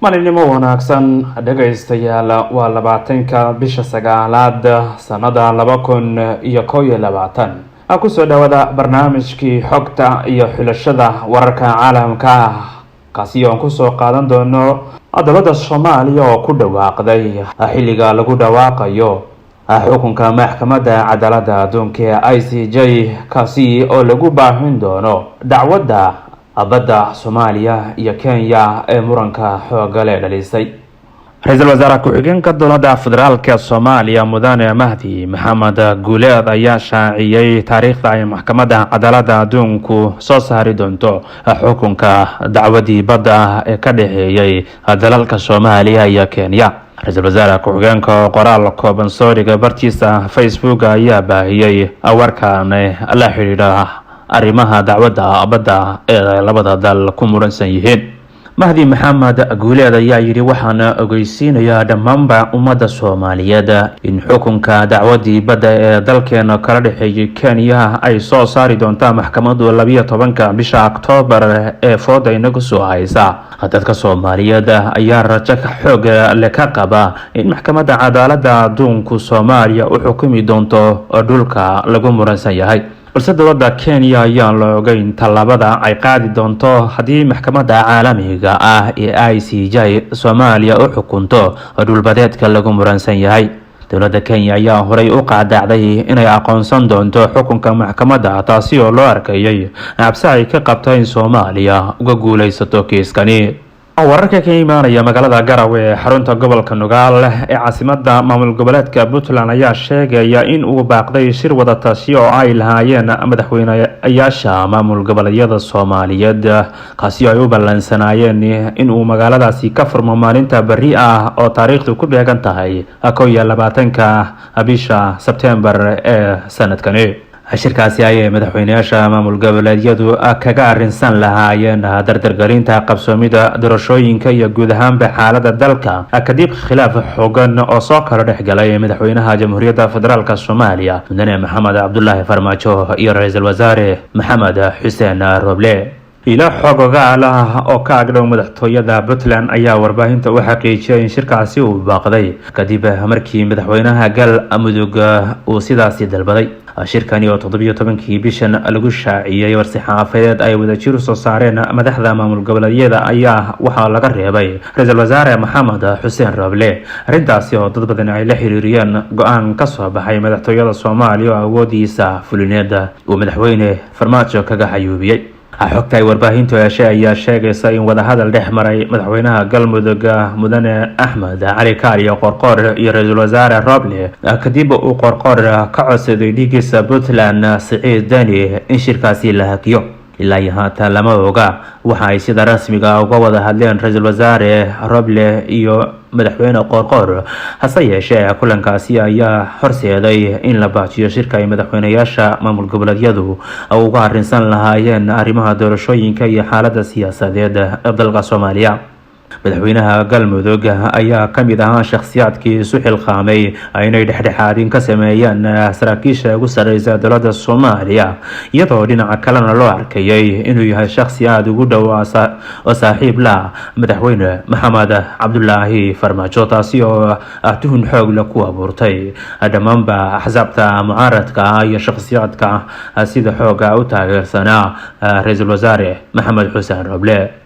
Maalinimo wanaagsan dhegaystayaal, waa 20-ka bisha 9aad sanada 2021. Kusoo dhawaada barnaamijkii xogta iyo xulashada wararka caalamka, kaasi oon kusoo qaadan doono dowladda Soomaaliya oo ku dhawaaqday xilliga lagu dhawaaqayo xukunka Maxkamadda Cadaaladda Adduunka ee ICJ, kaasi oo lagu baahin doono dacwadda badda Soomaaliya iyo Kenya ee muranka xooga le dhalisay. Ra-iisul wasaare ku-xigeenka Dowladda Federaalka Soomaaliya, Mudane Mahdi Maxamed Guuleed, ayaa shaaciyey taariikhda ay Maxkamadda Cadaaladda Adduunku soo saari doonto xukunka dacwadii badda ee ka dhexeeyey dalalka Soomaaliya iyo Kenya. Ra-iisul wasaare ku-xigeenka oo qoraal kooban soo dhigay bartiisa Facebook ayaa baahiyey warkan la xidhiidha arrimaha dacwadda badda ee labada dal ku muransan yihiin. Mahdi Maxamed Guuleed ayaa yidhi: "Waxaana ogeysiinayaa dhammaanba ummadda Soomaaliyeed in xukunka dacwadii badda ee dalkeena kala dhexeeyay Kenya ay soo saari doontaa maxkamadu 12-ka bisha Oktoobar ee fooda inagu soo haysa. Dadka Soomaaliyeed ayaa rajo xoog le ka qaba in Maxkamadda Cadaaladda Adduunku Soomaaliya u xukumi doonto dhulka lagu muransan yahay, balse dowladda Kenya ayaan la ogeyn tallaabada ay qaadi doonto haddii maxkamadda caalamiga ah ee ICJ Soomaaliya u xukunto dhulbadeedka lagu muransan yahay. Dowladda Kenya ayaa horey u qaadacday inay aqoonsan doonto xukunka maxkamadda, taasi oo loo arkayay cabsi ay ka qabto in Soomaaliya uga guuleysato kiiskani. Wararka ka imaanaya magaalada Garawe ee xarunta gobolka Nugaal ee caasimada maamul goboleedka Puntland ayaa sheegaya in uu baaqday shir wadatashi oo ay lahaayeen madaxweyneyaasha maamul goboleedyada Soomaaliyeed, kaasi oo ay u ballansanaayeen in uu magaaladaasi ka furmo maalinta berri ah oo taariikhdu ku beegan tahay 21-ka bisha Sebtembar ee sanadkani. Shirkaasi ayay madaxweyneyaasha maamul goboleedyadu kaga arrinsan lahaayeen dardargelinta qabsoomida doorashooyinka iyo guud ahaanba xaalada dalka, kadib khilaaf xogan oo soo kala dhex galay madaxweynaha Jamhuuriyadda Federaalka Soomaaliya, Mudane Maxamed Cabdulaahi Farmaajo, iyo ra-iisul wasaare Maxamed Xuseen Roble. Ilo xogogaal ah oo ka agdhow madaxtooyada Puntland ayaa warbaahinta u xaqiijiyay in shirkaasi uu baaqday kadib markii madaxweynaha Galmudug uu sidaasi dalbaday. Shirkani oo 17-kii bishan lagu shaaciyey war-saxaafadeed ay wadajir soo saareen madaxda maamul goboleedyada ayaa waxaa laga reebay ra-iisul wasaare Maxamed Xuseen Roble, arrintaasi oo dad badan ay la xiriiriyeen go-aan ka soo baxay madaxtooyada Soomaaliya oo awoodiisa fulineed uu madaxweyne Farmaajo kaga xayuubiyey. Xogta ay warbaahintu heshay ayaa sheegaysa in wadahadal dhex maray madaxweynaha Galmudug, Mudane Axmed Cali Kaariyo Qorqoor, iyo ra-iisul wasaare Roble kadib uu Qorqoor ka codsaday dhigiisa Puntland Siciid Deni in shirkaasi la hakiyo. Ilaa iyo haatan lama oga waxa ay sida rasmiga uga wada hadleen ra-iisul wasaare Roble iyo madaxweyne Qoorqoor, hase yeeshee kulankaasi ayaa horseeday in la baajiyo shirka ay madaxweyneyaasha maamul goboleedyadu uga arrinsan lahaayeen arrimaha doorashooyinka iyo xaalada siyaasadeed ee dalka Soomaaliya. Madaxweynaha Galmudug ayaa kamid ahaa shakhsiyaadkii isu xilqaamay inay dhexdhexaadin ka sameeyaan saraakiisha ugu sareysa dowladda Soomaaliya, iyadoo dhinaca kalena loo arkayay inuu yahay shakhsi aada ugu dhow oo saaxiib la madaxweyne Maxamed Cabdulaahi Farmaajo, taasi oo tuhun xoog leh ku abuurtay dhammaanba axsaabta mucaaradka ah iyo shakhsiyaadka sida xooga u taageersanaa ra-iisul wasaare Maxamed Xuseen Roble.